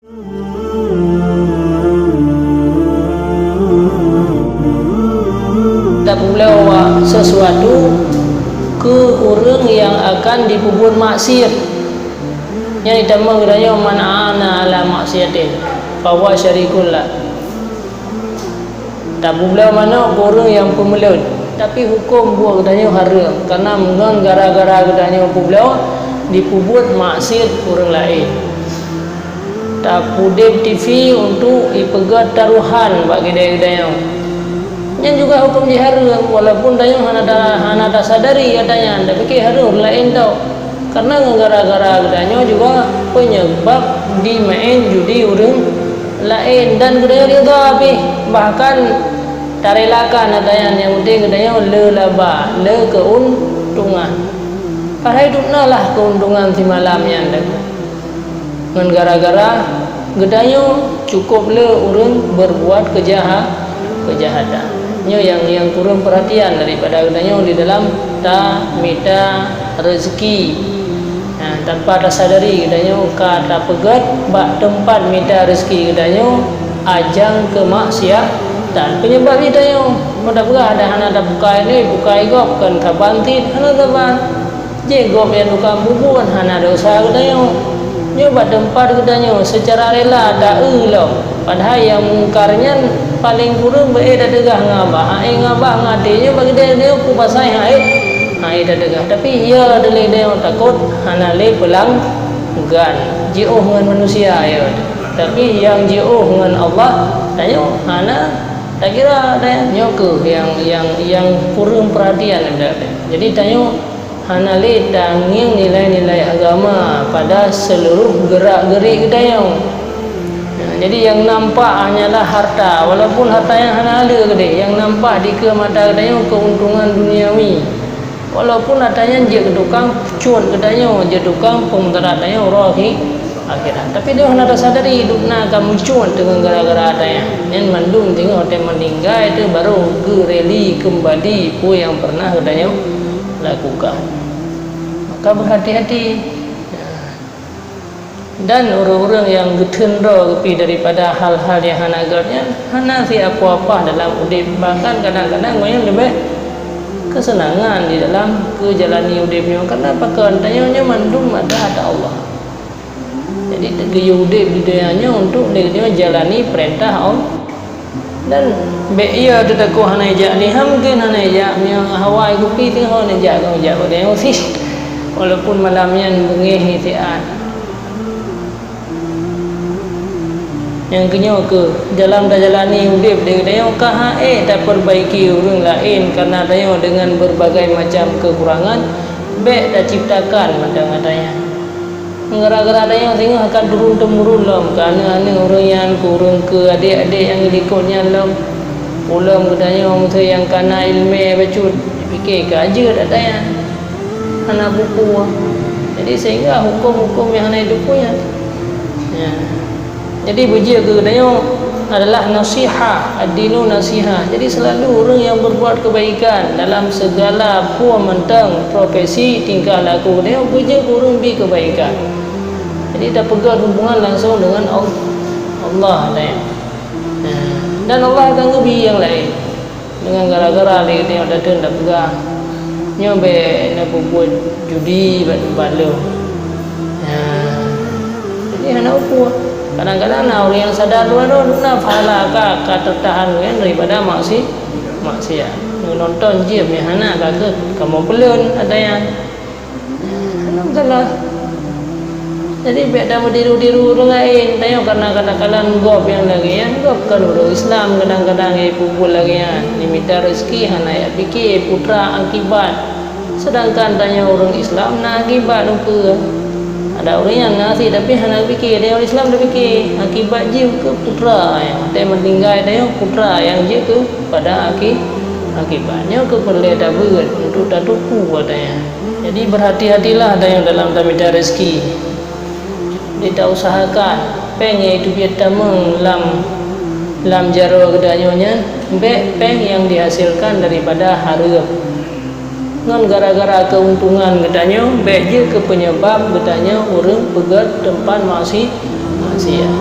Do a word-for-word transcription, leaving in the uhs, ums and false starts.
Tapeubloe sesuatu keu ureuëng nyang akan jipeubuet maksiat. Nyan jitamong geutanyoe, "Man a'ana ala maksiatin, fahuwa syarikun lah." Tapeubloe manok keu ureuëng nyang peumeuleuet, tapi huköm buet geutanyoe hareuem, kareuna ngon gara-gara geutanyoe peubloe, jipeubuet maksiat ureuëng laén. Tapeudeb TV untuk jipeugét taruhan bak keude geutanyoe. Nyan juga huköm jih hareuem, walaupun tanyoe hana ta-, hana tasadari ata nyan, tapike hareuem ureuëng laén tau. Kareuna ngon gara-gara geutanyoe juga peunyeubab jimeu'en judi ureuëng laén dan geutanyoe ridha pih, bahkan tarelakan ata nyan, nyang penting geutanyoe le laba, le keuntungan. Padahai dum na lah keuntungan simalam nyan teuh. Ngon gara-gara geutanyoe cukôp le ureuëng beurbuat keujaha-, keujahatan. Nyoe nyang, nyang kureueng peurhatian daripada geutanyoe di dalam tamita reuzeki. Nah, tanpa tasadari geutanyoe ka tapeugét bak teumpat mita reuzeki geutanyoe ajang keumaksiatan. Peunyeubab geutanyoe, meutapeugah dah hana tabukai lé, bukai gob kon saban cit, hana saban. Jih gob nyang tukang peubuet hana desya geutanyoe. Nyoe bak teumpat geutanyoe seucara rela ta-eu lom. Padahai nyang mungkar nyan paleng kureueng beu-éh tateugah ngon abah, han éh ngon abah ngon até. Nyoe bak geutanyoe peue pasai han éh, han éh tateugah. Tapi ya dilée tanyoe takot hana lé peulanggan. Jiôh ngon manusia ya. Tapi nyang jiôh ngon Allah, tanyoe hana takira deh. Nyoe kheueh nyang, nyang, nyang kureueng peurhatian. Jadi tanyoe hana lé tangieng nilai-nilai agama pada seuluruh geurak-geurik geutanyoe. Nah, jadi nyang nampak hanyalah harta, walaupun harta nyan hana le keudeh, nyang nampak dikeue mata geutanyoe keuntungan duniawi. Walaupun harta nyan jeuet keu tukang cut geutanyoe, jeuet tukang peumeudarat tanyoe uroe akhi-, akhirat. Tapi tanyoe hana tasadari, dum na ka meucut deungon gara-gara harta nyan. Nyan mandum teungoh watée meuninggai teuh barô geureli keumbali peue nyang peureunah geutanyoe lakukan. Maka beuhati-hati. Dan ureuëng-ureuëng nyang geutheun droe geupih daripada hal-hal nyang hana gét nyan, hana siapoh-apoh dalam udeb, bahkan kadang-kadang gobnyan leubeh keuseunangan di dalam keujalani udeb nyoe, kareuna pakon tanyoe nyoe mandum atra ata Allah. Jadi, geuyue udeb di donya nyoe untuk lé geutanyoe jalani peurintah Allah. Dan bék iya teutakot hana ijak, di ham mungken hana ijak, meunyoe hawa kupi teungoh hana ijak, keu ijak bak geutanyoe sih. Walaupun malam nyan beungéh siat. Nyang keunyoe kheueh, dalam tajalani udeb di geutanyoe ka han ék tapeurbaiki ureuëng laén kareuna tanyoe deungon beureubagai macam keukurangan, bék taciptakan mantong ata nyan. Gara-gara tanyoe singoh akan turun-teumurun lom, keu aneuk-aneuk ureuëng nyan, keu ureuëng, keu adék-adék nyang geulikot nyan lom. Ulôn geutanyoe meusé nyang kana iéleumé bacut, jipike ka jeuet ata nyan. Hana peue-peue. Jadi, sehingga huköm-huköm nyang hana jiteupeue nyan. Ya. Jadi, beujeuet keu geutanyoe adalah nasihah, ad-dinu nasihah. Jadi, seulalu ureuëng nyang beurbuat keubaikan dalam seugala peue mantong profesi, tingkah laku geutanyoe, beujeuet keu ureuëng bi keubaikan. Jadi, tapeugét hubungan langsong deungon Al-, Allah nyan. Nah, dan Allah akan geubi nyang laén. Deungon gara-gara lé geutanyoe tateun tapeugah, "Nyoe bék neupeubuet judi bak teumpat lôn." Nah, jadi hana peue. Kadang-kadang na ureuëng nyang sadar dua droe, na pahala ka, ka teutahan ureuëng daripada maksi-, maksiat. Nonton jeuem nyang hana ka keu kamoe peulon ata nyan. Alhamdulillah. Jadi, bék tameutiru-tiru ureuëng laén. Tanyoe karena kadang-kadang gob nyang lagée nyan, gob kon ureuëng Islam, kadang-kadang nyang peubuet lagée nyan. Jimita reuzeki hana jak pike putra akibat. Sedangkan tanyoe ureuëng Islam na akibat ukeue. Ada ureuëng nyang na sit tapi hana pike, tanyoe ureuëng Islam tapike akibat jih keu putra nyang watée meuninggai tanyoe putra nyang jeuet keu pada aki-, akibat. Nyoe keuh peureulée tabeuet untuk tatuku ata nyan. Jadi, beurhati-hatilah tanyoe dalam tamita reuzeki. Di tausahakan péng nyang teubiet tamong lam, lam jaroe geutanyoe nyan, bék péng nyang dihasilkan daripada hareuem. Ngon gara-gara keuntungan geutanyoe, bék jeuet keu peunyebab geutanyoe ureuëng peugét teumpat maksi-, maksiat.